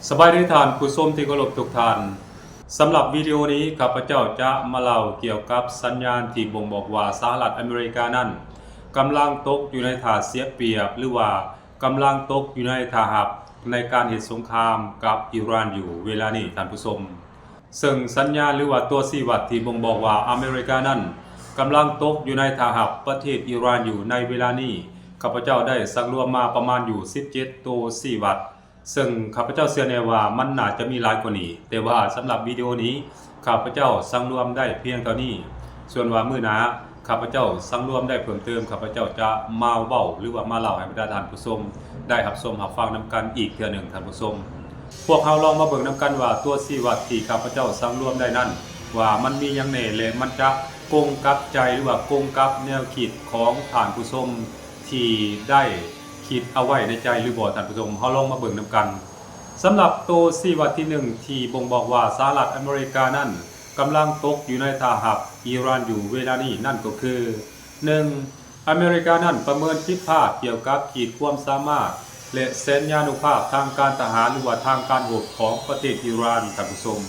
ສະບາຍດີທ່ານຜູ້ຊົມທີ່ເຄົາລົບທຸກທ່ານ. ສຳລັບວິດີໂອນີ້ ຂ້າພະເຈົ້າຈະມາເລົ່າກ່ຽວກັບສັນຍານທີ່ບົ່ງບອກວ່າ ສະຫະລັດອາເມລິການັ້ນກຳລັງຕົກຢູ່ໃນທ່າເສຍປຽບ ຫຼືວ່າກຳລັງຕົກຢູ່ໃນທ່າຮັບ ໃນການເຮັດສົງຄາມກັບອີຣານຢູ່ເວລານີ້ທ່ານຜູ້ຊົມ. ເຊິ່ງສັນຍານ ຫຼືວ່າຕົວຊີ້ວັດທີ່ບົ່ງບອກວ່າອາເມລິການັ້ນກຳລັງຕົກຢູ່ໃນທ່າຮັບປະເທດອີຣານຢູ່ໃນເວລານີ້ ຂ້າພະເຈົ້າໄດ້ສັກລວມມາປະມານຢູ່ສິບເຈັດໂຕຊີ້ວັດ ເຊິ່ງຂ້າພະເຈົ້າເຊື່ອແນ່ວ່າມັນໜ້າຈະມີຫຼາຍກວ່ານີ້, ແຕ່ວ່າສຳລັບວິດີໂອນີ້ ຂ້າພະເຈົ້າສັງລວມໄດ້ພຽງເທົ່ານີ້. ສ່ວນວ່າມື້ໜ້າ ຂ້າພະເຈົ້າສັງລວມໄດ້ເພີ່ມເຕີມ ຂ້າພະເຈົ້າຈະມາເວົ້າ ຫຼືວ່າມາເລົ່າໃຫ້ບັນດາທ່ານຜູ້ຊົມໄດ້ຮັບຊົມຮັບຟັງນຳກັນອີກເທື່ອໜຶ່ງທ່ານຜູ້ຊົມ. ພວກເຮົາລອງມາເບິ່ງນຳກັນວ່າ ຕົວຊີ້ວັດທີ່ຂ້າພະເຈົ້າສັງລວມໄດ້ນັ້ນ ວ່າມັນມີຫຍັງແດ່ ແລະ ມັນຈະກົງກັບໃຈ ຫຼືວ່າກົງກັບແນວຄິດຂອງທ່ານຜູ້ຊົມທີ່ໄດ້ຄິດເອົາໄວ້ໃນໃຈຫຼືບໍ່ທ່ານຜູ້ຊົມ. ເຮົາລອງມາເບິ່ງນຳກັນ. ສຳລັບໂຕຊີ້ວັດທີໜຶ່ງທີ່ບົ່ງບອກວ່າສະຫະລັດອາເມລິການັ້ນກຳລັງຕົກຢູ່ໃນທ່າຮັບອີຣານຢູ່ເວລານີ້ນັ້ນກໍຄື ໜຶ່ງ ອາເມລິການັ້ນປະເມີນຜິດພາດກ່ຽວກັບຂີດຄວາມສາມາດ ແລະ ແສນຍານຸພາບທາງການທະຫານ ຫຼືວ່າທາງການຮົບຂອງປະເທດອີຣານທ່ານຜູ້ຊົມ.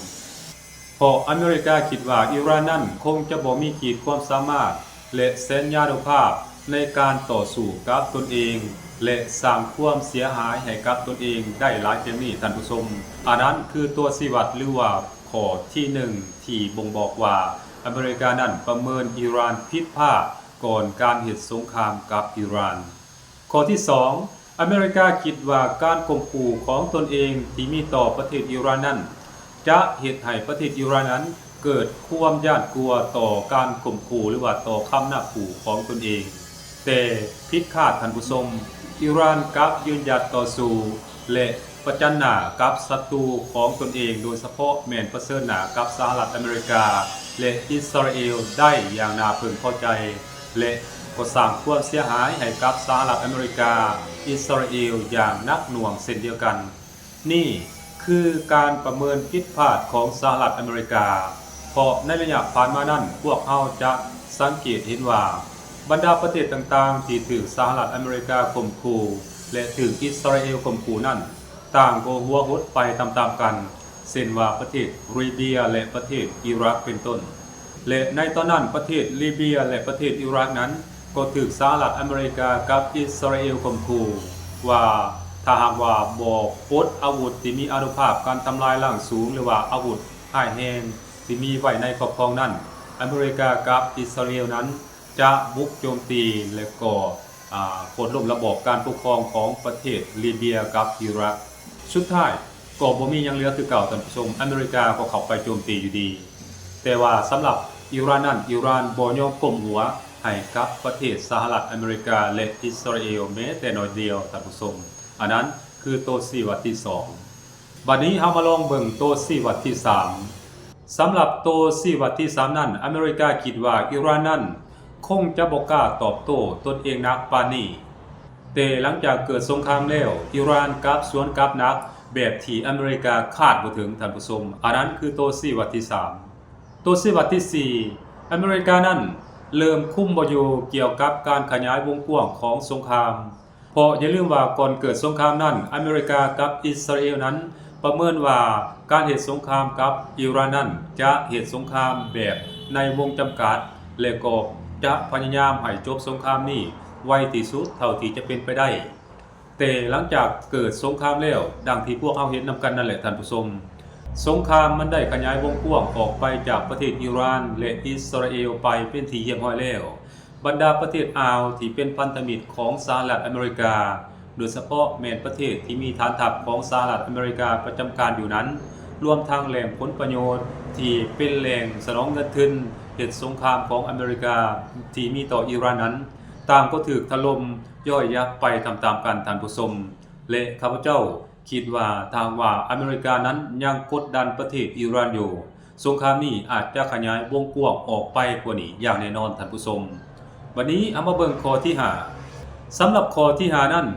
ເພາະອາເມລິກາຄິດວ່າອີຣານນັ້ນຄົງຈະບໍ່ມີຂີດຄວາມສາມາດ ແລະ ແສນຍານຸພາບໃນການຕໍ່ສູ້ກັບຕົນເອງ ແລະ ສ້າງຄວາມເສຍຫາຍໃຫ້ກັບຕົນເອງໄດ້ຫຼາຍແບບນີ້ທ່ານຜູ້ຊົມ. ອັນນັ້ນຄືຕົວຊີ້ວັດ ຫຼືວ່າຂໍ້ທີໜຶ່ງ ທີ່ບົ່ງບອກວ່າອາເມລິການັ້ນປະເມີນອີຣານຜິດພາດກ່ອນການເຮັດສົງຄາມກັບອີຣານ. ຂໍ້ທີສອງ ອາເມລິກາຄິດວ່າການຂົ່ມຂູ່ຂອງຕົນເອງທີ່ມີຕໍ່ປະເທດອີຣານນັ້ນ ຈະເຮັດໃຫ້ປະເທດອີຣານນັ້ນເກີດຄວາມຢ້ານກົວຕໍ່ການຂົ່ມຂູ່ ຫຼືວ່າຕໍ່ຄຳນັບຂູ່ຂອງຕົນເອງ. ແຕ່ຜິດຄາດທ່ານຜູ້ຊົມ, ອີຣານກັບຢືນຫຍັດຕໍ່ສູ້ ແລະ ປະຈັນໜ້າກັບສັດຕູຂອງຕົນເອງ, ໂດຍສະເພາະແມ່ນປະເຊີນໜ້າກັບສະຫະລັດອາເມລິກາ ແລະ ອິດສະຣາເອວໄດ້ຢ່າງໜ້າເພິ່ງພໍໃຈ ແລະ ກໍສ້າງຄວາມເສຍຫາຍໃຫ້ກັບສະຫະລັດອາເມລິກາ, ອິດສະຣາເອວຢ່າງໜັກໜ່ວງເຊັ່ນດຽວກັນ. ນີ້ຄືການປະເມີນຜິດພາດຂອງສະຫະລັດອາເມລິກາ, ເພາະໃນໄລຍະຜ່ານມານັ້ນ ພວກເຮົາຈະສັງເກດເຫັນວ່າ ບັນດາປະເທດຕ່າງໆທີ່ຖືກສະຫະລັດອາເມລິກາຂົ່ມຂູ່ ແລະ ຖືກອິດສະຣາເອວຂົ່ມຂູ່ນັ້ນ ຕ່າງກໍຫົວຫົດໄປຕາມໆກັນ, ເຊັ່ນວ່າປະເທດລີເບຍ ແລະ ປະເທດອີຣັກເປັນຕົ້ນ. ແລະ ໃນຕອນນັ້ນປະເທດລີເບຍ ແລະ ປະເທດອີຣັກນັ້ນ ກໍຖືກສະຫະລັດອາເມລິກາກັບອິດສະຣາເອວຂົ່ມຂູ່ວ່າ ຖ້າຫາກວ່າບໍ່ປົດອາວຸດທີ່ມີອານຸພາບການທຳລາຍລ້າງສູງ ຫຼືວ່າອາວຸດຮ້າຍແຮງທີ່ມີໄວ້ໃນຄອບຄອງນັ້ນ, ອາເມລິກາກັບອິດສະຣາເອວນັ້ນ ຈະບຸກໂຈມຕີ ແລະ ກໍ ອາ ໂຄ່ນລົ້ມລະບອບການປົກຄອງຂອງປະເທດລີເບຍກັບອີຣັກ. ສຸດທ້າຍກໍບໍ່ມີຫຍັງເຫຼືອຄືເກົ່າທ່ານຜູ້ຊົມ, ອາເມລິກາກໍເຂົ້າໄປໂຈມຕີຢູ່ດີ. ແຕ່ວ່າສຳລັບອີຣານນັ້ນ, ອີຣານບໍ່ຍອມກົ້ມຫົວໃຫ້ກັບປະເທດສະຫະລັດອາເມລິກາ ແລະ ອິດສະຣາເອວແມ້ແຕ່ໜ້ອຍດຽວທ່ານຜູ້ຊົມ. ອັນນັ້ນຄືໂຕຊີ້ວັດທີສອງ. ບັດນີ້ເຮົາມາລອງເບິ່ງໂຕຊີ້ວັດທີສາມ. ສຳລັບໂຕຊີ້ວັດທີສາມນັ້ນ, ອາເມລິກາຄິດວ່າອີຣານນັ້ນຄົງຈະບໍ່ກ້າຕອບໂຕ້ຕົນເອງໜັກປານນີ້. ແຕ່ຫຼັງຈາກເກີດສົງຄາມແລ້ວ, ອີຣານກັບສວນກັບໜັກແບບທີ່ອາເມລິກາຄາດບໍ່ເຖິງ, ທ່ານຜູ້ຊົມ. ອັນນັ້ນຄືໂຕຊີ້ວັດທີສາມ. ໂຕຊີ້ວັດທີສີ່, ອາເມລິການັ້ນເລີ່ມຄຸມບໍ່ຢູ່ກ່ຽວກັບການຂະຫຍາຍວົງກວ້າງຂອງສົງຄາມ. ເພາະຢ່າລືມວ່າກ່ອນເກີດສົງຄາມນັ້ນ, ອາເມລິກາກັບອິດສະຣາເອວນັ້ນປະເມີນວ່າການເຮັດສົງຄາມກັບອີຣານນັ້ນຈະເຮັດສົງຄາມແບບໃນວົງຈຳກັດ ແລະ ກໍຈະພະຍາຍາມໃຫ້ຈົບສົງຄາມນີ້ໄວທີ່ສຸດເທົ່າທີ່ຈະເປັນໄປໄດ້. ແຕ່ຫຼັງຈາກເກີດສົງຄາມແລ້ວ, ດັ່ງທີ່ພວກເຮົາເຫັນນຳກັນນັ້ນແຫຼະທ່ານຜູ້ຊົມ, ສົງຄາມມັນໄດ້ຂະຫຍາຍວົງກວ້າງອອກໄປຈາກປະເທດອີຣານ ແລະ ອິດສະຣາເອວໄປເປັນທີ່ຮຽບຮ້ອຍແລ້ວ. ບັນດາປະເທດອ່າວທີ່ເປັນພັນທະມິດຂອງສະຫະລັດອາເມລິກາ, ໂດຍສະເພາະແມ່ນປະເທດທີ່ມີຖານທັບຂອງສະຫະລັດອາເມລິກາປະຈຳການຢູ່ນັ້ນ, ລວມທັງແຫຼ່ງຜົນປະໂຫຍດທີ່ເປັນແຫຼ່ງສະໜອງເງິນທຶນເຮັດສົງຄາມຂອງອາເມລິກາທີ່ມີຕໍ່ອີຣານນັ້ນ, ຕ່າງກໍຖືກຖະຫຼົ່ມຍ່ອຍຍັບໄປຕາມໆກັນ, ທ່ານຜູ້ຊົມ. ແລະ ຂ້າພະເຈົ້າຄິດວ່າ ຖ້າຫາກວ່າອາເມລິການັ້ນຍັງກົດດັນປະເທດອີຣານຢູ່, ສົງຄາມນີ້ອາດຈະຂະຫຍາຍວົງກວ້າງອອກໄປກວ່ານີ້ຢ່າງແນ່ນອນ, ທ່ານຜູ້ຊົມ. ບັດນີ້ເຮົາມາເບິ່ງຂໍ້ທີຫ້າ. ສຳລັບຂໍ້ທີຫ້ານັ້ນ,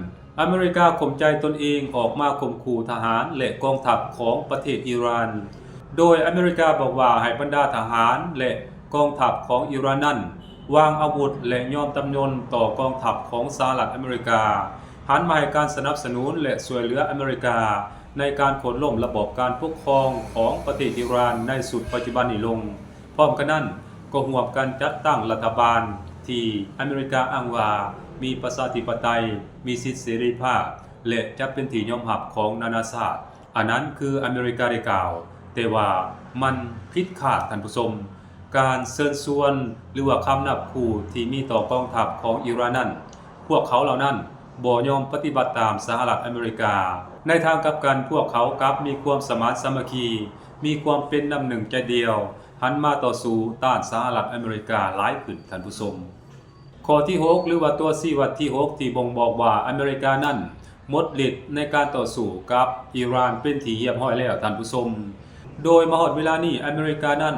ອາເມລິກາຂົ່ມໃຈຕົນເອງອອກມາຂົ່ມຂູ່ທະຫານ ແລະ ກອງທັບຂອງປະເທດອີຣານ, ໂດຍອາເມລິກາບອກວ່າໃຫ້ບັນດາທະຫານ ແລະ ກອງທັບຂອງອີຣານນັ້ນ ວາງອາວຸດ ແລະ ຍອມຈຳນົນຕໍ່ກອງທັບຂອງສະຫະລັດອາເມລິກາ, ຫັນມາໃຫ້ການສະໜັບສະໜູນ ແລະ ຊ່ວຍເຫຼືອອາເມລິກາ ໃນການໂຄ່ນລົ້ມລະບອບການປົກຄອງຂອງປະເທດອີຣານໃນຊຸດປັດຈຸບັນນີ້ລົງ. ພ້ອມກັນນັ້ນກໍຮ່ວມກັນຈັດຕັ້ງລັດຖະບານທີ່ອາເມລິກາອ້າງວ່າມີປະຊາທິປະໄຕ, ມີສິດເສລີພາບ ແລະ ຈະເປັນທີ່ຍອມຮັບຂອງນານາຊາດ. ອັນນັ້ນຄືອາເມລິກາໄດ້ກ່າວ, ແຕ່ວ່າມັນຜິດຄາດ, ທ່ານຜູ້ຊົມ. ການເຊີນຊວນ ຫຼືວ່າຄຳນັບຂູ່ທີ່ມີຕໍ່ກອງທັບຂອງອີຣານນັ້ນ, ພວກເຂົາເຫຼົ່ານັ້ນບໍ່ຍອມປະຕິບັດຕາມສະຫະລັດອາເມລິກາ. ໃນທາງກັບກັນ, ພວກເຂົາກັບມີຄວາມສະໝານສາມັກຄີ, ມີຄວາມເປັນນ້ຳໜຶ່ງໃຈດຽວ, ຫັນມາຕໍ່ສູ້ຕ້ານສະຫະລັດອາເມລິກາຫຼາຍຂຶ້ນ, ທ່ານຜູ້ຊົມ. ຂໍ້ທີຫົກ ຫຼືວ່າຕົວຊີ້ວັດທີຫົກ ທີ່ບົ່ງບອກວ່າອາເມລິການັ້ນໝົດລິດໃນການຕໍ່ສູ້ກັບອີຣານເປັນທີ່ຮຽບຮ້ອຍແລ້ວ, ທ່ານຜູ້ຊົມ. ໂດຍມາຮອດເວລານີ້, ອາເມລິການັ້ນ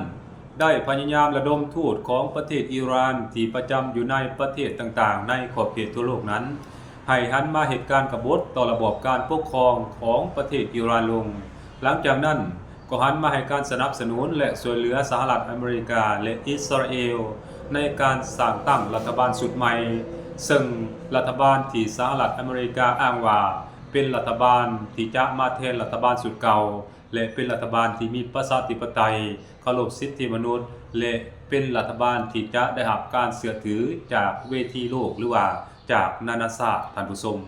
ໄດ້ພະຍາຍາມລະດົມທູດຂອງປະເທດອີຣານທີ່ປະຈຳຢູ່ໃນປະເທດຕ່າງໆໃນຂອບເຂດທົ່ວໂລກນັ້ນ ໃຫ້ຫັນມາເຮັດການກະບົດຕໍ່ລະບອບການປົກຄອງຂອງປະເທດອີຣານລົງ. ຫຼັງຈາກນັ້ນກໍຫັນມາໃຫ້ການສະໜັບສະໜູນ ແລະ ຊ່ວຍເຫຼືອສະຫະລັດອາເມລິກາ ແລະ ອິດສະຣາເອວ ໃນການສ້າງຕັ້ງລັດຖະບານຊຸດໃໝ່, ເຊິ່ງລັດຖະບານທີ່ສະຫະລັດອາເມລິກາອ້າງວ່າເປັນລັດຖະບານທີ່ຈະມາແທນລັດຖະບານຊຸດເກົ່າ ແລະ ເປັນລັດຖະບານທີ່ມີປະຊາທິປະໄຕ, ເຄົາລົບສິດທິມະນຸດ ແລະ ເປັນລັດຖະບານທີ່ຈະໄດ້ຮັບການເຊື່ອຖືຈາກເວທີໂລກ ຫຼືວ່າຈາກນານາຊາດ, ທ່ານຜູ້ຊົມ.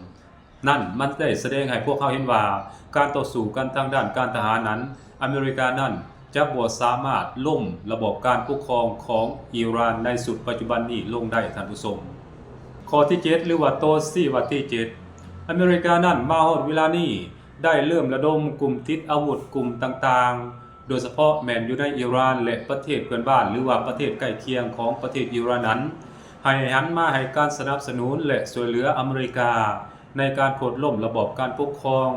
ນັ້ນມັນໄດ້ສະແດງໃຫ້ພວກເຮົາເຫັນວ່າ ການຕໍ່ສູ້ກັນທາງດ້ານການທະຫານນັ້ນ, ອາເມລິການັ້ນຈະບໍ່ສາມາດລົ້ມລະບອບການປົກຄອງຂອງອີຣານໃນຊຸດປັດຈຸບັນນີ້ລົງໄດ້, ທ່ານຜູ້ຊົມ. ຂໍ້ທີເຈັດ ຫຼືວ່າໂຕຊີ້ວັດທີເຈັດ ອາເມລິການັ້ນມາຮອດເວລານີ້ໄດ້ເລີ່ມລະດົມກຸ່ມຕິດອາວຸດກຸ່ມຕ່າງໆ ໂດຍສະເພາະແມ່ນຢູ່ໃນອີຣານ ແລະ ປະເທດເພື່ອນບ້ານ ຫຼືວ່າປະເທດໃກ້ຄຽງຂອງປະເທດອີຣານນັ້ນ ໃຫ້ຫັນມາໃຫ້ການສະໜັບສະໜູນ ແລະ ຊ່ວຍເຫຼືອອາເມລິກາ ໃນການໂຄ່ນລົ້ມລະບອບການປົກຄອງ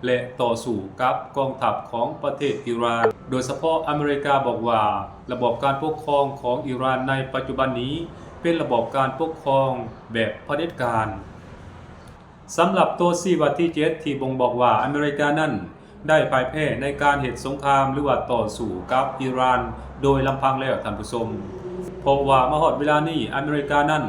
ແລະ ຕໍ່ສູ້ກັບກອງທັບຂອງປະເທດອີຣານ. ໂດຍສະເພາະອາເມລິກາບອກວ່າ ລະບອບການປົກຄອງຂອງອີຣານໃນປັດຈຸບັນນີ້ ເປັນລະບອບການປົກຄອງແບບຜະເດັດການ. ສຳລັບໂຕຊີ້ວັດທີເຈັດ ທີ່ບົ່ງບອກວ່າອາເມລິການັ້ນໄດ້ພ່າຍແພ້ໃນການເຮັດສົງຄາມ ຫຼືວ່າຕໍ່ສູ້ກັບອີຣານໂດຍລຳພັງແລ້ວ, ທ່ານຜູ້ຊົມ. ເພາະວ່າມາຮອດເວລານີ້ ອາເມລິການັ້ນ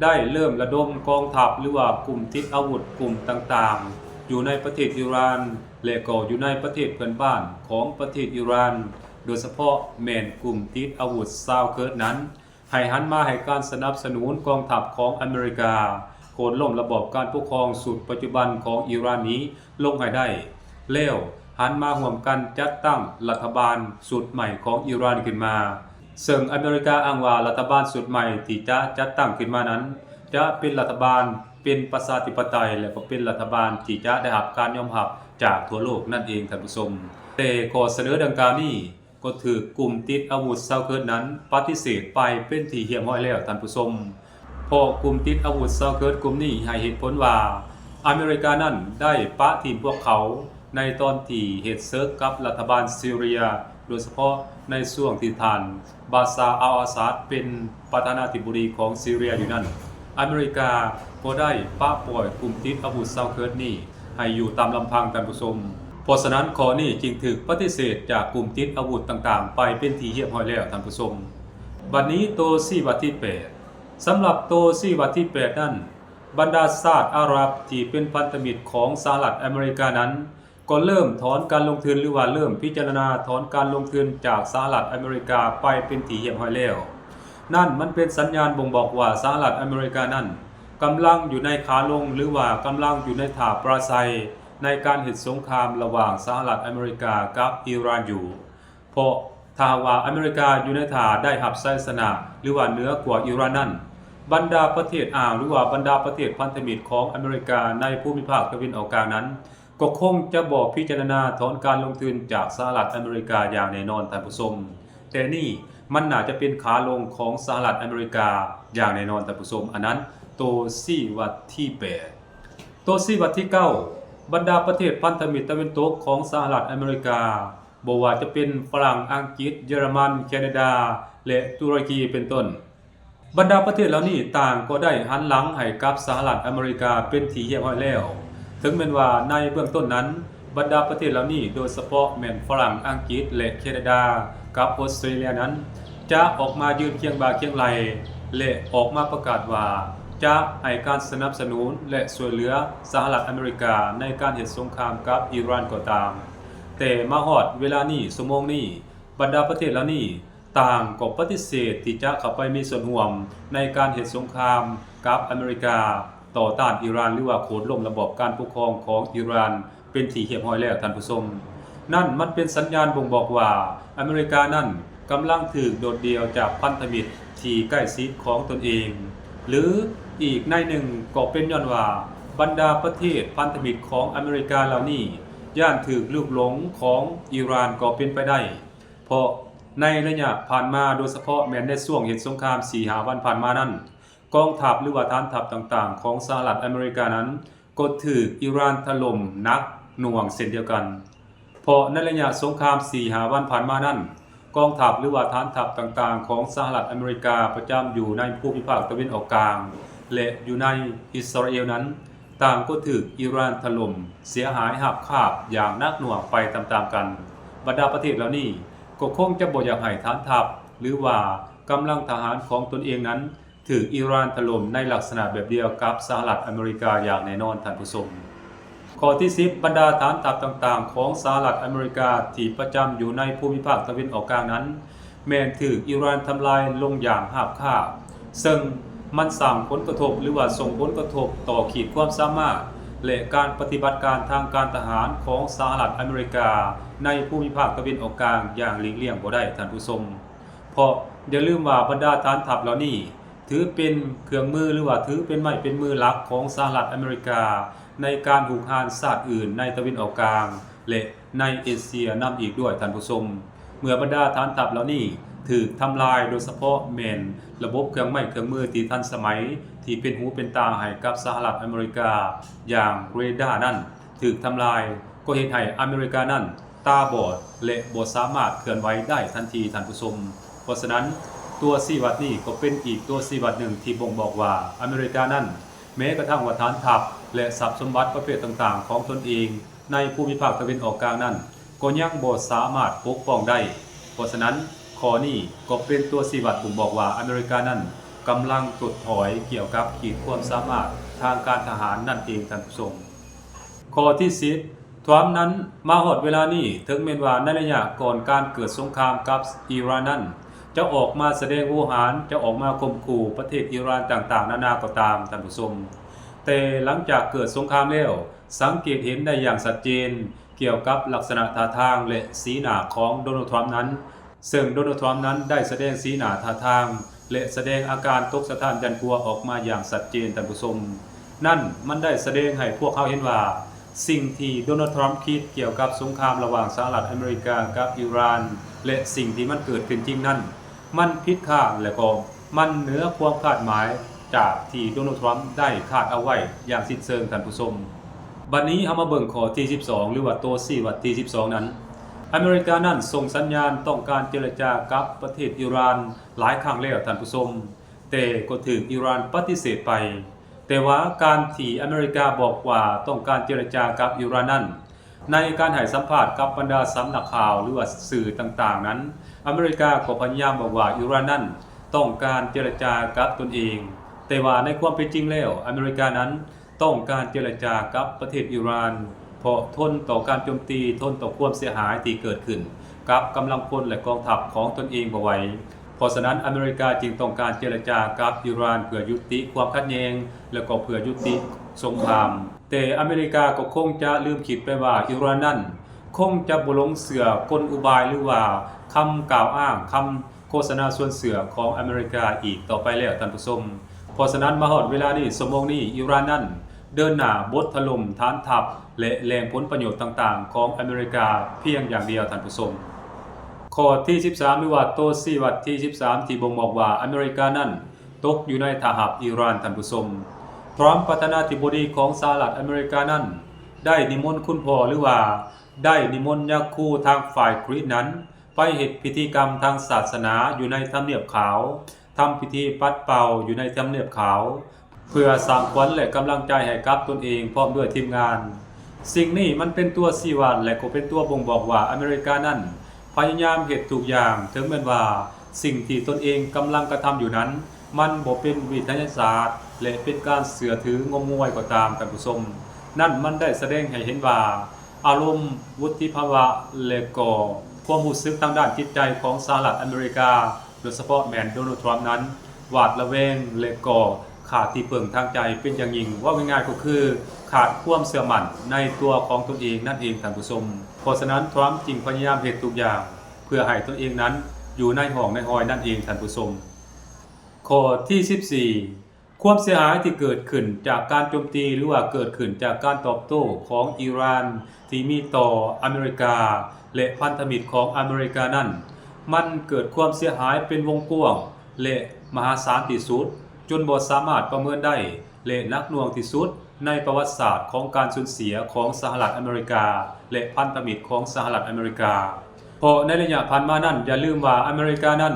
ໄດ້ເລີ່ມລະດົມກອງທັບ ຫຼືວ່າກຸ່ມຕິດອາວຸດກຸ່ມຕ່າງໆ ຢູ່ໃນປະເທດອີຣານ ແລະ ກໍຢູ່ໃນປະເທດເພື່ອນບ້ານຂອງປະເທດອີຣານ, ໂດຍສະເພາະແມ່ນກຸ່ມຕິດອາວຸດຊາວເຄີດນັ້ນ ໃຫ້ຫັນມາໃຫ້ການສະໜັບສະໜູນກອງທັບຂອງອາເມລິກາ ໂຄ່ນລົ້ມລະບອບການປົກຄອງຊຸດປັດຈຸບັນຂອງອີຣານນີ້ລົງໃຫ້ໄດ້ ແລ້ວຫັນມາຮ່ວມກັນຈັດຕັ້ງລັດຖະບານຊຸດໃໝ່ຂອງອີຣານຂຶ້ນມາ. ເຊິ່ງອາເມລິກາອ້າງວ່າລັດຖະບານຊຸດໃໝ່ທີ່ຈະຈັດຕັ້ງຂຶ້ນມານັ້ນ ຈະເປັນລັດຖະບານເປັນປະຊາທິປະໄຕ ແລະ ກໍເປັນລັດຖະບານທີ່ຈະໄດ້ຮັບການຍອມຮັບຈາກທົ່ວໂລກນັ້ນເອງ, ທ່ານຜູ້ຊົມ. ແຕ່ຂໍ້ສະເໜີດັ່ງກ່າວນີ້ ກໍຖືກກຸ່ມຕິດອາວຸດຊາວເຄີດນັ້ນປະຕິເສດໄປເປັນທີ່ຮຽບຮ້ອຍແລ້ວ, ທ່ານຜູ້ຊົມ. ເພາະກຸ່ມຕິດອາວຸດຊາວເຄີດກຸ່ມນີ້ໃຫ້ເຫດຜົນວ່າ ອາເມລິການັ້ນໄດ້ປະຖິ້ມພວກເຂົາໃນຕອນທີ່ເຮັດເສິກກັບລັດຖະບານຊີເຣຍ, ໂດຍສະເພາະໃນຊ່ວງທີ່ທ່ານບາຊາ ອັລ ອາຊາດ ເປັນປະທານາທິບໍດີຂອງຊີເຣຍຢູ່ນັ້ນ, ອາເມລິກາກໍໄດ້ປະປ່ອຍກຸ່ມຕິດອາວຸດຊາວເຄີດນີ້ ໃຫ້ຢູ່ຕາມລຳພັງ, ທ່ານຜູ້ຊົມ. ເພາະສະນັ້ນ ຂໍ້ນີ້ຈຶ່ງຖືກປະຕິເສດຈາກກຸ່ມຕິດອາວຸດຕ່າງໆໄປເປັນທີ່ຮຽບຮ້ອຍແລ້ວ, ທ່ານຜູ້ຊົມ. ບັດນີ້ໂຕຊີ້ວັດທີແປດ. ສຳລັບໂຕຊີ້ວັດທີແປດນັ້ນ, ບັນດາຊາດອາຣັບທີ່ເປັນພັນທະມິດຂອງສະຫະລັດອາເມລິການັ້ນ ກໍເລີ່ມຖອນການລົງທຶນ ຫຼືວ່າເລີ່ມພິຈາລະນາຖອນການລົງທຶນຈາກສະຫະລັດອາເມລິກາໄປເປັນທີ່ຮຽບຮ້ອຍແລ້ວ. ນັ້ນມັນເປັນສັນຍານບົ່ງບອກວ່າສະຫະລັດອາເມລິການັ້ນ ກຳລັງຢູ່ໃນຂາລົງ ຫຼືວ່າກຳລັງຢູ່ໃນທ່າປຣາໄຊໃນການເຮັດສົງຄາມລະຫວ່າງສະຫະລັດອາເມລິກາກັບອີຣານຢູ່. ເພາະຖ້າຫາກວ່າອາເມລິກາຢູ່ໃນທ່າໄດ້ຮັບໄຊຊະນະ ຫຼືວ່າເໜືອກວ່າອີຣານນັ້ນ, ບັນດາປະເທດອ່າວ ຫຼືວ່າບັນດາປະເທດພັນທະມິດຂອງອາເມລິກາໃນພູມິພາກຕາເວັນອອກກາງນັ້ນ ກໍຄົງຈະບໍ່ພິຈາລະນາຖອນການລົງທຶນຈາກສະຫະລັດອາເມລິກາຢ່າງແນ່ນອນ, ທ່ານຜູ້ຊົມ. ແຕ່ນີ້ມັນໜ້າຈະເປັນຂາລົງຂອງສະຫະລັດອາເມລິກາຢ່າງແນ່ນອນ, ທ່ານຜູ້ຊົມ. ອັນນັ້ນໂຕຊີ້ວັດທີແປດ. ໂຕຊີ້ວັດທີເກົ້າ. ບັນດາປະເທດພັນທະມິດຕາເວັນຕົກຂອງສະຫະລັດອາເມລິກາ, ບໍ່ວ່າຈະເປັນຝຣັ່ງ, ອັງກິດ, ເຢຍລະມັນ, ແຄນາດາ ແລະ ຕຸລະກີ ເປັນຕົ້ນ. ບັນດາປະເທດເຫຼົ່ານີ້ຕ່າງກໍໄດ້ຫັນຫຼັງໃຫ້ກັບສະຫະລັດອາເມລິກາເປັນທີ່ຮຽບຮ້ອຍແລ້ວ. ເຖິງແມ່ນວ່າໃນເບື້ອງຕົ້ນນັ້ນ, ບັນດາປະເທດເຫຼົ່ານີ້, ໂດຍສະເພາະແມ່ນຝຣັ່ງ, ອັງກິດ ແລະ ແຄນາດາ ກັບອົດສະຕຣາເລຍນັ້ນ, ຈະອອກມາຢືນຄຽງບ່າຄຽງໄຫຼ່ ແລະ ອອກມາປະກາດວ່າ ຈະໃຫ້ການສະໜັບສະໜູນ ແລະ ຊ່ວຍເຫຼືອສະຫະລັດອາເມລິກາໃນການເຮັດສົງຄາມກັບອີຣານກໍຕາມ, ແຕ່ມາຮອດເວລານີ້ ຊົ່ວໂມງນີ້ ບັນດາປະເທດເຫຼົ່ານີ້ຕ່າງກໍປະຕິເສດທີ່ຈະເຂົ້າໄປມີສ່ວນຮ່ວມໃນການເຮັດສົງຄາມກັບອາເມລິກາ ຕໍ່ຕ້ານອີຣານ ຫຼືວ່າໂຄ່ນລົ້ມລະບອບການປົກຄອງຂອງອີຣານ ເປັນທີ່ຮຽບຮ້ອຍແລ້ວທ່ານຜູ້ຊົມ. ນັ້ນມັນເປັນສັນຍານບົ່ງບອກວ່າ ອາເມລິການັ້ນກຳລັງຖືກໂດດດ່ຽວຈາກພັນທະມິດທີ່ໃກ້ຊິດຂອງຕົນເອງ ຫຼືອີກໃນໜຶ່ງກໍເປັນຍ້ອນວ່າ ບັນດາປະເທດພັນທະມິດຂອງອາເມລິກາເຫຼົ່ານີ້ ຢ້ານຖືກລູກຫຼົງຂອງອີຣານກໍເປັນໄປໄດ້, ເພາະໃນໄລຍະຜ່ານມາ ໂດຍສະເພາະແມ່ນໃນຊ່ວງເຮັດສົງຄາມສີ່ຫ້າວັນຜ່ານມານັ້ນ ກອງທັບ ຫຼືວ່າຖານທັບຕ່າງໆຂອງສະຫະລັດອາເມລິການັ້ນ ກໍຖືກອີຣານຖະຫຼົ່ມໜັກໜ່ວງເຊັ່ນດຽວກັນ. ເພາະໃນໄລຍະສົງຄາມສີ່ຫ້າວັນຜ່ານມານັ້ນ ກອງທັບ ຫຼືວ່າຖານທັບຕ່າງໆຂອງສະຫະລັດອາເມລິກາປະຈຳຢູ່ໃນພູມິພາກຕາເວັນອອກກາງ ແລະ ຢູ່ໃນອິດສະຣາເອວນັ້ນ ຕ່າງກໍຖືກອີຣານຖະຫຼົ່ມເສຍຫາຍຮາບຄາບຢ່າງໜັກໜ່ວງໄປຕາມໆກັນ. ບັນດາປະເທດເຫຼົ່ານີ້ກໍຄົງຈະບໍ່ຢາກໃຫ້ຖານທັບ ຫຼືວ່າກຳລັງທະຫານຂອງຕົນເອງນັ້ນ ຖືກອີຣານຖະຫຼົ່ມໃນລັກສະນະແບບດຽວກັບສະຫະລັດອາເມລິກາຢ່າງແນ່ນອນທ່ານຜູ້ຊົມ. ຂໍ້ທີສິບ ບັນດາຖານທັບຕ່າງໆຂອງສະຫະລັດອາເມລິກາທີ່ປະຈຳຢູ່ໃນພູມິພາກຕາເວັນອອກກາງນັ້ນ ແມ່ນຖືກອີຣານທຳລາຍລົງຢ່າງຮາບຄາບ, ເຊິ່ງມັນສ້າງຜົນກະທົບ ຫຼືວ່າສົ່ງຜົນກະທົບຕໍ່ຂີດຄວາມສາມາດ ແລະ ການປະຕິບັດການທາງການທະຫານຂອງສະຫະລັດອາເມລິກາໃນພູມິພາກຕາເວັນອອກກາງຢ່າງຫຼີກລ່ຽງບໍ່ໄດ້ທ່ານຜູ້ຊົມ. ເພາະຢ່າລືມວ່າບັນດາຖານທັບເຫຼົ່ານີ້ ຖືເປັນເຄື່ອງມື ຫຼືວ່າຖືເປັນໄມ້ເປັນມືຫຼັກຂອງສະຫະລັດອາເມລິກາ ໃນການຮຸກຮານຊາດອື່ນໃນຕາເວັນອອກກາງ ແລະ ໃນເອເຊຍນຳອີກດ້ວຍທ່ານຜູ້ຊົມ. ເມື່ອບັນດາຖານທັບເຫຼົ່ານີ້ຖືກທຳລາຍ, ໂດຍສະເພາະແມ່ນລະບົບເຄື່ອງໄມ້ເຄື່ອງມືທີ່ທັນສະໄໝ ທີ່ເປັນຫູເປັນຕາໃຫ້ກັບສະຫະລັດອາເມລິກາ ຢ່າງເຣດານັ້ນ ຖືກທຳລາຍ ກໍເຮັດໃຫ້ອາເມລິການັ້ນຕາບອດ ແລະ ບໍ່ສາມາດເຄື່ອນໄຫວໄດ້ທັນທີທ່ານຜູ້ຊົມ. ເພາະສະນັ້ນ ຕົວຊີ້ວັດນີ້ກໍເປັນອີກຕົວຊີ້ວັດໜຶ່ງທີ່ບົ່ງບອກວ່າ ອາເມລິການັ້ນ ແມ້ກະທັ່ງວ່າຖານທັບ ແລະ ຊັບສົມບັດປະເພດຕ່າງໆຂອງຕົນເອງໃນພູມິພາກຕາເວັນອອກກາງນັ້ນ ກໍຍັງບໍ່ສາມາດປົກປ້ອງໄດ້. ເພາະສະນັ້ນ ຂໍ້ນີ້ກໍເປັນຕົວຊີ້ວັດບົ່ງບອກວ່າ ອາເມລິການັ້ນກຳລັງທົດຖອຍກ່ຽວກັບຂີດຄວາມສາມາດທາງການທະຫານນັ້ນເອງທ່ານຜູ້ຊົມ. ຂໍ້ທີສິບ ທຣຳນັ້ນ ມາຮອດເວລານີ້ ເຖິງແມ່ນວ່າໃນໄລຍະກ່ອນການເກີດສົງຄາມກັບອີຣານນັ້ນ ຈະອອກມາສະແດງໂຫຫານ, ຈະອອກມາຂົ່ມຂູ່ປະເທດອີຣານຕ່າງໆນານາກໍຕາມທ່ານຜູ້ຊົມ, ແຕ່ຫຼັງຈາກເກີດສົງຄາມແລ້ວ ສັງເກດເຫັນໄດ້ຢ່າງຊັດເຈນກ່ຽວກັບລັກສະນະທ່າທາງ ແລະ ສີໜ້າຂອງໂດນັລ ທຣຳນັ້ນ, ເຊິ່ງໂດນັລ ທຣຳນັ້ນໄດ້ສະແດງສີໜ້າທ່າທາງ ແລະ ສະແດງອາການຕົກສະທ້ານຢ້ານກົວອອກມາຢ່າງຊັດເຈນທ່ານຜູ້ຊົມ. ນັ້ນມັນໄດ້ສະແດງໃຫ້ພວກເຮົາເຫັນວ່າ ສິ່ງທີ່ໂດນັລ ທຣຳຄິດກ່ຽວກັບສົງຄາມລະຫວ່າງສະຫະລັດອາເມລິກາກັບອີຣານ ແລະ ສິ່ງທີ່ມັນເກີດຂຶ້ນຈິງນັ້ນ ມັນຜິດຄາດ ແລະ ກໍມັນເໜືອຄວາມຄາດໝາຍຈາກທີ່ໂດນັລ ທຣຳໄດ້ຄາດເອົາໄວ້ຢ່າງສິ້ນເຊີງທ່ານຜູ້ຊົມ. ບັດນີ້ເຮົາມາເບິ່ງຂໍ້ທີສິບສອງ ຫຼືວ່າໂຕຊີ້ວັດທີສິບສອງນັ້ນ, ອາເມລິການັ້ນສົ່ງສັນຍານຕ້ອງການເຈລະຈາກັບປະເທດອີຣານຫຼາຍຄັ້ງແລ້ວທ່ານຜູ້ຊົມ, ແຕ່ກໍຖືກອີຣານປະຕິເສດໄປ. ແຕ່ວ່າການທີ່ອາເມລິກາບອກວ່າຕ້ອງການເຈລະຈາກັບອີຣານນັ້ນ, ໃນການໃຫ້ສຳພາດກັບບັນດາສຳນັກຂ່າວ ຫຼືວ່າສື່ຕ່າງໆນັ້ນ, ອາເມລິກາກໍພະຍາຍາມບອກວ່າອີຣານນັ້ນຕ້ອງການເຈລະຈາກັບຕົນເອງ, ແຕ່ວ່າໃນຄວາມເປັນຈິງແລ້ວ ອາເມລິການັ້ນ ຕ້ອງການເຈລະຈາກັບປະເທດອີຣານ ເພາະທົນຕໍ່ການໂຈມຕີ, ທົນຕໍ່ຄວາມເສຍຫາຍທີ່ເກີດຂຶ້ນກັບກຳລັງພົນ ແລະ ກອງທັບຂອງຕົນເອງບໍ່ໄຫວ. ເພາະສະນັ້ນ ອາເມລິກາຈຶ່ງຕ້ອງການເຈລະຈາກັບອີຣານເພື່ອຍຸຕິຄວາມຂັດແຍ່ງ ແລະ ກໍເພື່ອຍຸຕິສົງຄາມ. ແຕ່ອາເມລິກາກໍຄົງຈະລືມຄິດໄປວ່າອີຣານນັ້ນຄົງຈະບໍ່ຫຼົງເຊື່ອກົນອຸບາຍ ຫຼືວ່າຄຳກ່າວອ້າງ, ຄຳ ໂຄສະນາຊວນເຊື່ອຂອງອາເມລິກາອີກຕໍ່ໄປແລ້ວທ່ານຜູ້ຊົມ. ເພາະສະນັ້ນ ມາຮອດເວລານີ້ ຊົ່ວໂມງນີ້ ອີຣານນັ້ນເດີນໜ້າບົດຖະຫຼົ່ມຖານທັບ ແລະ ແຫຼ່ງຜົນປະໂຫຍດຕ່າງໆຂອງອາເມລິກາພຽງຢ່າງດຽວທ່ານຜູ້ຊົມ. ຂໍ້ທີສິບສາມ ຫຼືວ່າໂຕຊີ້ວັດທີສິບສາມ ທີ່ບົ່ງບອກວ່າອາເມລິການັ້ນຕົກຢູ່ໃນທ່າຮັບອີຣານທ່ານຜູ້ຊົມ. ທຣຳປະທານາທິບໍດີຂອງສະຫະລັດອາເມລິການັ້ນ ໄດ້ນິມົນຄຸນພໍ່ ຫຼືວ່າໄດ້ນິມົນຍາຄູທາງຝ່າຍຄຣິສນັ້ນ ໄປເຮັດພິທີກຳທາງສາສະໜາຢູ່ໃນທຳນຽບຂາວ, ທຳພິທີປັດເປົ່າຢູ່ໃນທຳນຽບຂາວ ເພື່ອສ້າງຂວັນ ແລະ ກຳລັງໃຈໃຫ້ກັບຕົນເອງພ້ອມດ້ວຍທີມງານ. ສິ່ງນີ້ມັນເປັນຕົວຊີ້ວັດ ແລະ ກໍເປັນຕົວບົ່ງບອກວ່າອາເມລິການັ້ນພະຍາຍາມເຮັດທຸກຢ່າງ, ເຖິງແມ່ນວ່າສິ່ງທີ່ຕົນເອງກຳລັງກະທຳຢູ່ນັ້ນ ມັນບໍ່ເປັນວິທະຍາສາດ ແລະ ເປັນການເຊື່ອຖືງົມງວາຍກໍຕາມ, ທ່ານຜູ້ຊົມ, ນັ້ນມັນໄດ້ສະແດງໃຫ້ເຫັນວ່າ ອາລົມ, ວຸດທິພາວະ ແລະ ກໍຄວາມຮູ້ສຶກທາງດ້ານຈິດໃຈຂອງສະຫະລັດອາເມລິກາ, ໂດຍສະເພາະແມ່ນໂດນັລ ທຣຳ ນັ້ນ ຫວາດລະແວງ ແລະ ກໍຂາດທີ່ເພິ່ງທາງໃຈເປັນຢ່າງຍິ່ງ. ເວົ້າງ່າຍໆກໍຄືຂາດຄວາມເຊື່ອໝັ້ນໃນຕົວຂອງຕົນເອງນັ້ນເອງ, ທ່ານຜູ້ຊົມ. ເພາະສະນັ້ນ ທຣຳ ຈຶ່ງພະຍາຍາມເຮັດທຸກຢ່າງ ເພື່ອໃຫ້ຕົນເອງນັ້ນຢູ່ໃນຮ່ອງໃນຮອຍນັ້ນເອງ, ທ່ານຜູ້ຊົມ. ຂໍ້ທີສິບສີ່ ຄວາມເສຍຫາຍທີ່ເກີດຂຶ້ນຈາກການໂຈມຕີ ຫຼືວ່າເກີດຂຶ້ນຈາກການຕອບໂຕ້ຂອງອີຣານທີ່ມີຕໍ່ອາເມລິກາ ແລະ ພັນທະມິດຂອງອາເມລິການັ້ນ ມັນເກີດຄວາມເສຍຫາຍເປັນວົງກວ້າງ ແລະ ມະຫາສານທີ່ສຸດ ຈົນບໍ່ສາມາດປະເມີນໄດ້ ແລະ ໜັກໜ່ວງທີ່ສຸດໃນປະຫວັດສາດຂອງການສູນເສຍຂອງສະຫະລັດອາເມລິກາ ແລະ ພັນທະມິດຂອງສະຫະລັດອາເມລິກາ. ເພາະໃນໄລຍະຜ່ານມານັ້ນ ຢ່າລືມວ່າອາເມລິການັ້ນ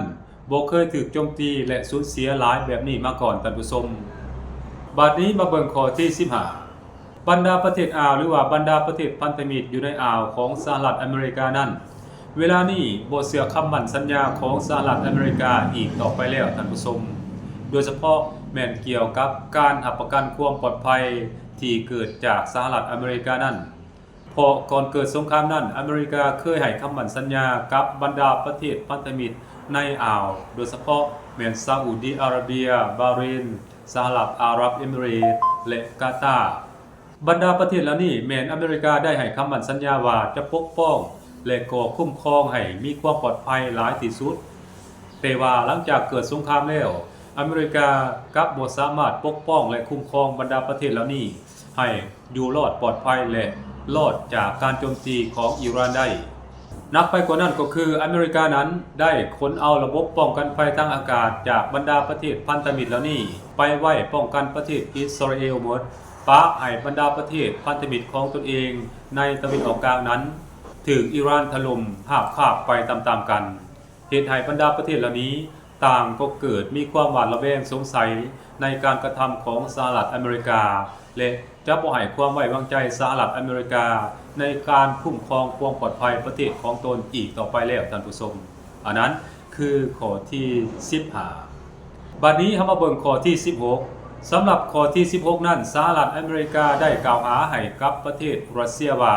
ບໍ່ເຄີຍຖືກໂຈມຕີ ແລະ ສູນເສຍຫຼາຍແບບນີ້ມາກ່ອນ, ທ່ານຜູ້ຊົມ. ບາດນີ້ມາເບິ່ງຂໍ້ທີສິບຫ້າ ບັນດາປະເທດອ່າວ ຫຼືວ່າບັນດາປະເທດພັນທະມິດຢູ່ໃນອ່າວຂອງສະຫະລັດອາເມລິການັ້ນ ເວລານີ້ບໍ່ເຊື່ອຄຳໝັ້ນສັນຍາຂອງສະຫະລັດອາເມລິກາອີກຕໍ່ໄປແລ້ວ, ທ່ານຜູ້ຊົມ, ໂດຍສະເພາະແມ່ນກ່ຽວກັບການຮັບປະກັນຄວາມປອດໄພທີ່ເກີດຈາກສະຫະລັດອາເມລິການັ້ນ. ເພາະກ່ອນເກີດສົງຄາມນັ້ນ ອາເມລິກາເຄີຍໃຫ້ຄຳໝັ້ນສັນຍາກັບບັນດາປະເທດພັນທະມິດໃນອ່າວ, ໂດຍສະເພາະແມ່ນຊາອຸດີອາຣາເບຍ, ບາເຣນ, ສະຫະລັດອາຣັບເອມິເຣດ ແລະ ກາຕາ. ບັນດາປະເທດເຫຼົ່ານີ້ແມ່ນອາເມລິກາໄດ້ໃຫ້ຄຳໝັ້ນສັນຍາວ່າຈະປົກປ້ອງ ແລະ ກໍຄຸ້ມຄອງໃຫ້ມີຄວາມປອດໄພຫຼາຍທີ່ສຸດ. ແຕ່ວ່າຫຼັງຈາກເກີດສົງຄາມແລ້ວ ອາເມລິກາກັບບໍ່ສາມາດປົກປ້ອງ ແລະ ຄຸ້ມຄອງບັນດາປະເທດເຫຼົ່ານີ້ໃຫ້ຢູ່ລອດປອດໄພ ແລະ ລອດຈາກການໂຈມຕີຂອງອີຣານໄດ້. ໜັກໄປກວ່ານັ້ນກໍຄື ອາເມລິການັ້ນໄດ້ຂົນເອົາລະບົບປ້ອງກັນໄພທາງອາກາດຈາກບັນດາປະເທດພັນທະມິດເຫຼົ່ານີ້ໄປໄວ້ປ້ອງກັນປະເທດອິດສະຣາເອວໝົດ, ປະໃຫ້ບັນດາປະເທດພັນທະມິດຂອງຕົນເອງໃນຕາເວັນອອກກາງນັ້ນຖືກອີຣານຖະຫຼົ່ມຮາບຄາບໄປຕາມໆກັນ. ເຮັດໃຫ້ບັນດາປະເທດເຫຼົ່ານີ້ຕ່າງກໍເກີດມີຄວາມຫວາດລະແວງສົງໄສໃນການກະທຳຂອງສະຫະລັດອາເມລິກາ ແລະ ຈະບໍ່ໃຫ້ຄວາມໄວ້ວາງໃຈສະຫະລັດອາເມລິກາໃນການຄຸ້ມຄອງຄວາມປອດໄພປະເທດຂອງຕົນອີກຕໍ່ໄປແລ້ວ, ທ່ານຜູ້ຊົມ. ອັນນັ້ນຄືຂໍ້ທີສິບຫ້າ. ບັດນີ້ເຮົາມາເບິ່ງຂໍ້ທີສິບຫົກ. ສຳລັບຂໍ້ທີສິບຫົກນັ້ນ ສະຫະລັດອາເມລິກາໄດ້ກ່າວຫາໃຫ້ກັບປະເທດຣັດເຊຍວ່າ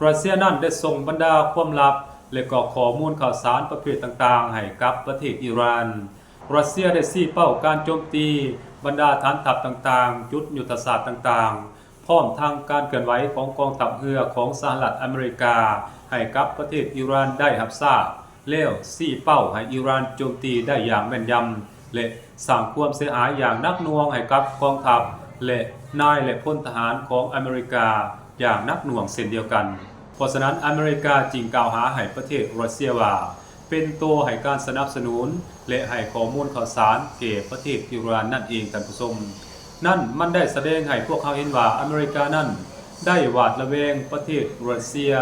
ຣັດເຊຍນັ້ນໄດ້ສົ່ງບັນດາຄວາມລັບ ແລະ ກໍຂໍ້ມູນຂ່າວສານປະເພດຕ່າງໆໃຫ້ກັບປະເທດອີຣານ. ຣັດເຊຍໄດ້ຊີ້ເປົ້າການໂຈມຕີບັນດາຖານທັບຕ່າງໆ, ຈຸດຍຸດທະສາດຕ່າງໆ, ພ້ອມທັງການເຄື່ອນໄຫວຂອງກອງທັບເຮືອຂອງສະຫະລັດອາເມລິກາໃຫ້ກັບປະເທດອີຣານໄດ້ຮັບຊາບ ແລ້ວຊີ້ເປົ້າໃຫ້ອີຣານໂຈມຕີໄດ້ຢ່າງແມ່ນຢຳ ແລະ ສ້າງຄວາມເສຍຫາຍຢ່າງໜັກໜ່ວງໃຫ້ກັບກອງທັບ ແລະ ນາຍ ແລະ ພົນທະຫານຂອງອາເມລິກາຢ່າງໜັກໜ່ວງເຊັ່ນດຽວກັນ. ເພາະສະນັ້ນ ອາເມລິກາຈຶ່ງກ່າວຫາໃຫ້ປະເທດຣັດເຊຍວ່າ ເປັນໂຕໃຫ້ການສະໜັບສະໜູນ ແລະ ໃຫ້ຂໍ້ມູນຂ່າວສານແກ່ປະເທດອີຣານນັ້ນເອງ, ທ່ານຜູ້ຊົມ. ນັ້ນມັນໄດ້ສະແດງໃຫ້ພວກເຮົາເຫັນວ່າອາເມລິການັ້ນໄດ້ຫວາດລະແວງປະເທດຣັດເຊຍ,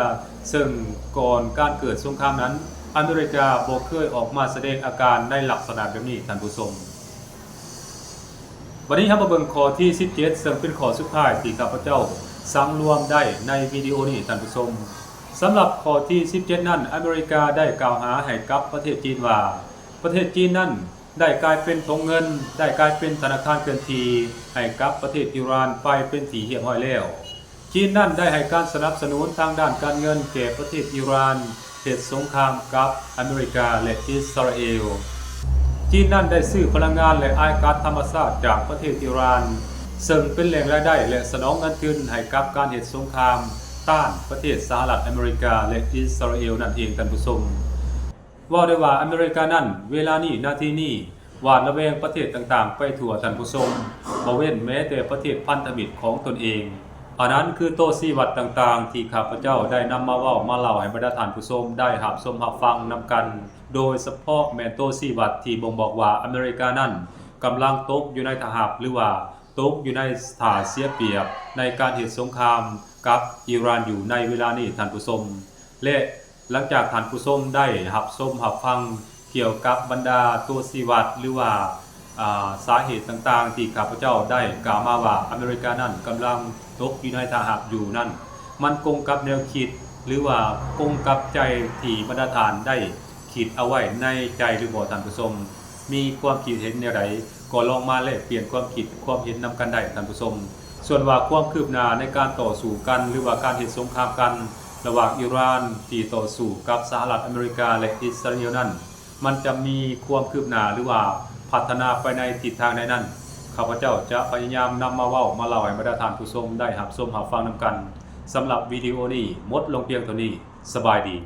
ເຊິ່ງກ່ອນການເກີດສົງຄາມນັ້ນ ອາເມລິກາບໍ່ເຄີຍອອກມາສະແດງອາການໃນລັກສະນະແບບນີ້, ທ່ານຜູ້ຊົມ. ບັດນີ້ເຮົາມາເບິ່ງຂໍ້ທີສິບເຈັດ ເຊິ່ງເປັນຂໍ້ສຸດທ້າຍທີ່ຂ້າພະເຈົ້າສັງລວມໄດ້ໃນວິດີໂອນີ້, ທ່ານຜູ້ຊົມ. ສຳລັບຂໍ້ທີສິບເຈັດນັ້ນ ອາເມລິກາໄດ້ກ່າວຫາໃຫ້ກັບປະເທດຈີນວ່າ ປະເທດຈີນນັ້ນໄດ້ກາຍເປັນຖົງເງິນ, ໄດ້ກາຍເປັນທະນາຄານເຄື່ອນທີ່ໃຫ້ກັບປະເທດອີຣານໄປເປັນທີ່ຮຽບຮ້ອຍແລ້ວ. ຈີນນັ້ນໄດ້ໃຫ້ການສະໜັບສະໜູນທາງດ້ານການເງິນແກ່ປະເທດອີຣານເຮັດສົງຄາມກັບອາເມລິກາ ແລະ ອິດສະຣາເອວ. ຈີນນັ້ນໄດ້ຊື້ພະລັງງານ ແລະ ອາຍກັດທຳມະຊາດຈາກປະເທດອີຣານ, ເຊິ່ງເປັນແຫຼ່ງລາຍໄດ້ ແລະ ສະໜອງເງິນທຶນໃຫ້ກັບການເຮັດສົງຄາມຕ້ານປະເທດສະຫະລັດອາເມລິກາ ແລະ ອິດສະຣາເອວນັ້ນເອງ, ທ່ານຜູ້ຊົມ. ເວົ້າໄດ້ວ່າອາເມລິການັ້ນ ເວລານີ້ ນາທີນີ້ ຫວາດລະແວງປະເທດຕ່າງໆໄປທົ່ວ, ທ່ານຜູ້ຊົມ, ບໍ່ເວັ້ນແມ້ແຕ່ປະເທດພັນທະມິດຂອງຕົນເອງ. ອັນນັ້ນຄືໂຕຊີ້ວັດຕ່າງໆທີ່ຂ້າພະເຈົ້າໄດ້ນຳມາເວົ້າມາເລົ່າໃຫ້ບັນດາທ່ານຜູ້ຊົມໄດ້ຮັບຊົມຮັບຟັງນຳກັນ, ໂດຍສະເພາະແມ່ນໂຕຊີ້ວັດທີ່ບົ່ງບອກວ່າອາເມລິການັ້ນກຳລັງຕົກຢູ່ໃນທ່າຮັບ ຫຼືວ່າຕົກຢູ່ໃນທ່າເສຍປຽບໃນການເຮັດສົງຄາມກັບອີຣານຢູ່ໃນເວລານີ້, ທ່ານຜູ້ຊົມ. ແລະ ຫຼັງຈາກທ່ານຜູ້ຊົມໄດ້ຮັບຊົມຮັບຟັງກ່ຽວກັບບັນດາຕົວຊີ້ວັດ ຫຼືວ່າ ອາ ສາເຫດຕ່າງໆທີ່ຂ້າພະເຈົ້າໄດ້ກ່າວມາວ່າອາເມລິການັ້ນກຳລັງຕົກຢູ່ໃນທ່າຮັບຢູ່ນັ້ນ, ມັນກົງກັບແນວຄິດ ຫຼືວ່າກົງກັບໃຈທີ່ບັນດາທ່ານໄດ້ຄິດເອົາໄວ້ໃນໃຈຫຼືບໍ່, ທ່ານຜູ້ຊົມ? ມີຄວາມຄິດເຫັນແນວໃດ? ກໍລອງມາແລກປ່ຽນຄວາມຄິດຄວາມເຫັນນຳກັນໄດ້ທ່ານຜູ້ຊົມ. ສ່ວນວ່າຄວາມຄືບໜ້າໃນການຕໍ່ສູ້ກັນ ຫຼືວ່າການເຮັດສົງຄາມກັນ ລະຫວ່າງອີຣານທີ່ຕໍ່ສູ້ກັບສະຫະລັດອາເມລິກາ ແລະ ອິດສະຣາເອວນັ້ນ ມັນຈະມີຄວາມຄືບໜ້າ ຫຼືວ່າພັດທະນາໄປໃນທິດທາງໃດນັ້ນ ຂ້າພະເຈົ້າຈະພະຍາຍາມນຳມາເວົ້າມາເລົ່າໃຫ້ບັນດາທ່ານຜູ້ຊົມໄດ້ຮັບຊົມຮັບຟັງນຳກັນ. ສຳລັບວິດີໂອນີ້ໝົດລົງພຽງເທົ່ານີ້. ສະບາຍດີ.